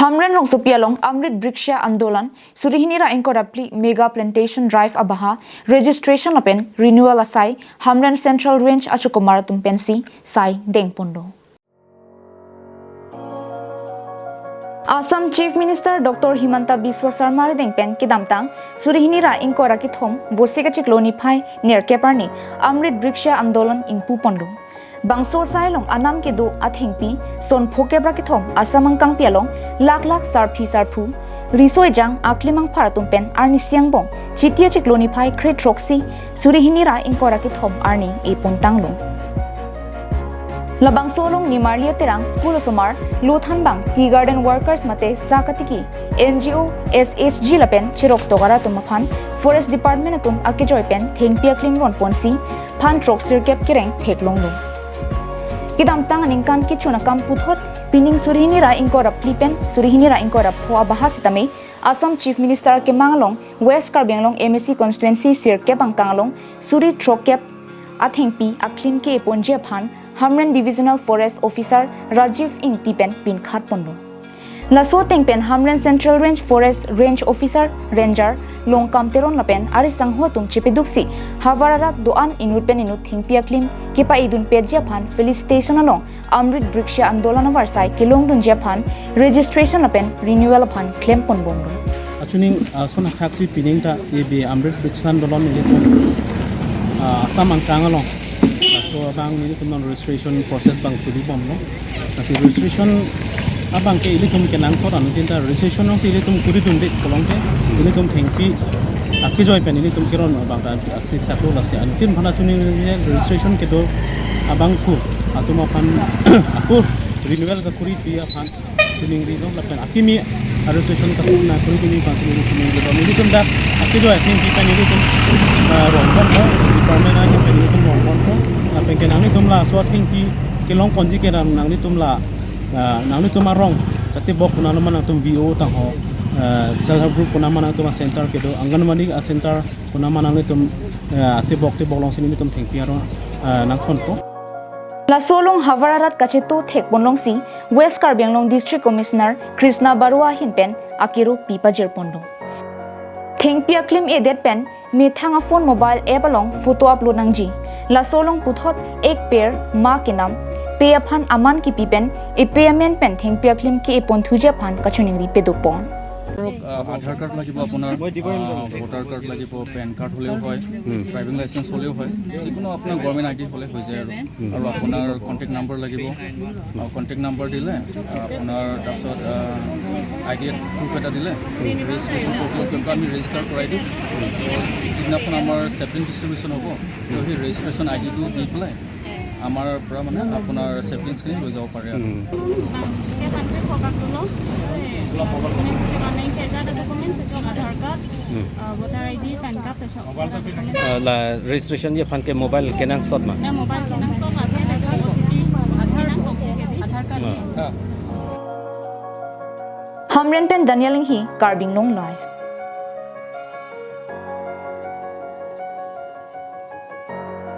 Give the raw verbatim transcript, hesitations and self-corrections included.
Hamren rongsopi along Amrit Briksha Andolan, suri hini ra ingkoi ra phli Mega Plantation Drive abaha, registration lapen renewal asai, Hamren Central Range achokomar atum pensi sai dengpon do. Assam Chief Minister Doctor Himanta Biswa Sarma arideng pen kedamtang, suri hini ra ingkoi ra kethom, Vosik achiklo niphai nerkep arni, Amrit Briksha Andolan ingpupon do. Bangso asai along anam kedo athengpi, son phokep ra kethom, Assam angkangpi along, lakh lakh sarpi sarpo, riso ejang, aklim angphar atum pen arnisi angbong, Chiti achiklo niphai kre throksi, suri hini ra ingkoi ra kethom arni epontang lo. Labangso along nimarli aterang school osomar, lothanbang, tea garden workers mate sakatiki, N G O, S H G lapen cherok tokara atum aphan, Forest Department atum akejoi pen thengpi aklim ronponsi, phan throksirkep kereng theklong lo. Kedamtang aningkan kechun akam puthot, pining suri hini ra ingkoi ra phli pen suri hini ra ingkoi ra pho abaha sitame, Assam Chief Minister akemang along West Karbi Anglong M A C constituency sirkep angkang along suri throkkep athengpi aklim ke-eponji aphan Hamren Divisional Forest Officer Rajiv Ingti pen pinkhat ponlo. Laso ateng pen Hamren Central Range Forest Range Officer Ranger Longkam Teron lapen ari sangho atum chepeduksi havar arat do-an inut pen inut thengpi aklim kepa-edunpetji aphan felicitation along Amrit Briksha Andolan avarsai kelongdunji aphan registration lapen renewal aphan klempon bomlo. Achuning, ah, son akhaksi pining ta ebe Amrit Briksha Andolan ilitum, ah, Assam angkang along. Ah, so abang ilitum non registration process abang suri bomlo. Lasi registration abang ke ilitum kenangsot anuttin ta registration alongsi ilitum kuri dunde kolong ke ilitum thengpi akejoi pen ilitum keron abang ta aksik saklo lasi anuttin aphan achuning registration kedo abang ku atum aphan ako renewal kekuri pi aphan chuning rilo lapen akimi registration kapu na kuri pi aphan chuning chuning rilo. Ilitum dak akejoi athengpi pen ilitum, ah, rongpon ko, department ahin pen ilitum rongpon ko. Lapen ke nanglitum laso athengpi kelongponji ke nang, nanglitum la, ah, nanglitum arong katebok kuna ma nangtum V O tangho, ah, self help group kuna ma nangtum a-center kedo, Anganwadi a-center kuna ma nanglitum, ah, tebok tebok alongsi nelitum thengpi arong, ah, nangponpo. Laso along havar arat kacheto thekpon alongsi West Karbi Anglong District Commissioner Krishna Barua ahin pen akero pi pajirpon do. Thengpi aklim edet pen methang a-phone mobile app along photo upload nangji. Laso along puthot ek pair ma kenam pe aphan aman kipi pen epe amen pen thengpi aklim ke-eponthuji aphan kachiningri pedopon. ধৰক, আহ, আধাৰ কাৰ্ড লাগিব আপোনাৰ, আহ, voter card লাগিব, PAN card হ'লেও হয়, driving licence হ'লেও হয়, যিকোনো আপোনাৰ গভৰ্ণমেণ্ট আই ডি হ'লে হৈ যায় আৰু। আৰু আপোনাৰ কণ্টেক্ট নাম্বাৰ লাগিব, আহ, কণ্টেক্ট নাম্বাৰ দিলে, আহ, আপোনাৰ তাৰপিছত, আহ, আই ডি প্ৰুফ এটা দিলে, ৰেজিষ্ট্ৰেশ্যন প্ৰক্ৰিয়া, কিয়নো আমি ৰেজিষ্টাৰ কৰাই দিওঁ। তো যিদিনাখন আমাৰ চেপলিং ডিষ্ট্ৰিবিউশ্যন হ'ব, তো সেই ৰেজিষ্ট্ৰেশ্যন আই ডিটো দি পেলাই আমাৰ পৰা মানে আপোনাৰ চেপলিংছখিনি লৈ যাব পাৰে আৰু। Bang ke pan ke phoka kulo. Documents ke mana yang kerja ada dokumen sejong Aadhaar card, Hmm. uh, voter I D, pan card, sejong. Ah, la registration ji aphan ke mobile kenangsot ma? Na mobile kenangsot ma, ada O T P, Aadhaar card. Ah. Hamren pen Daniel Inghi, Karbi Anglong Live.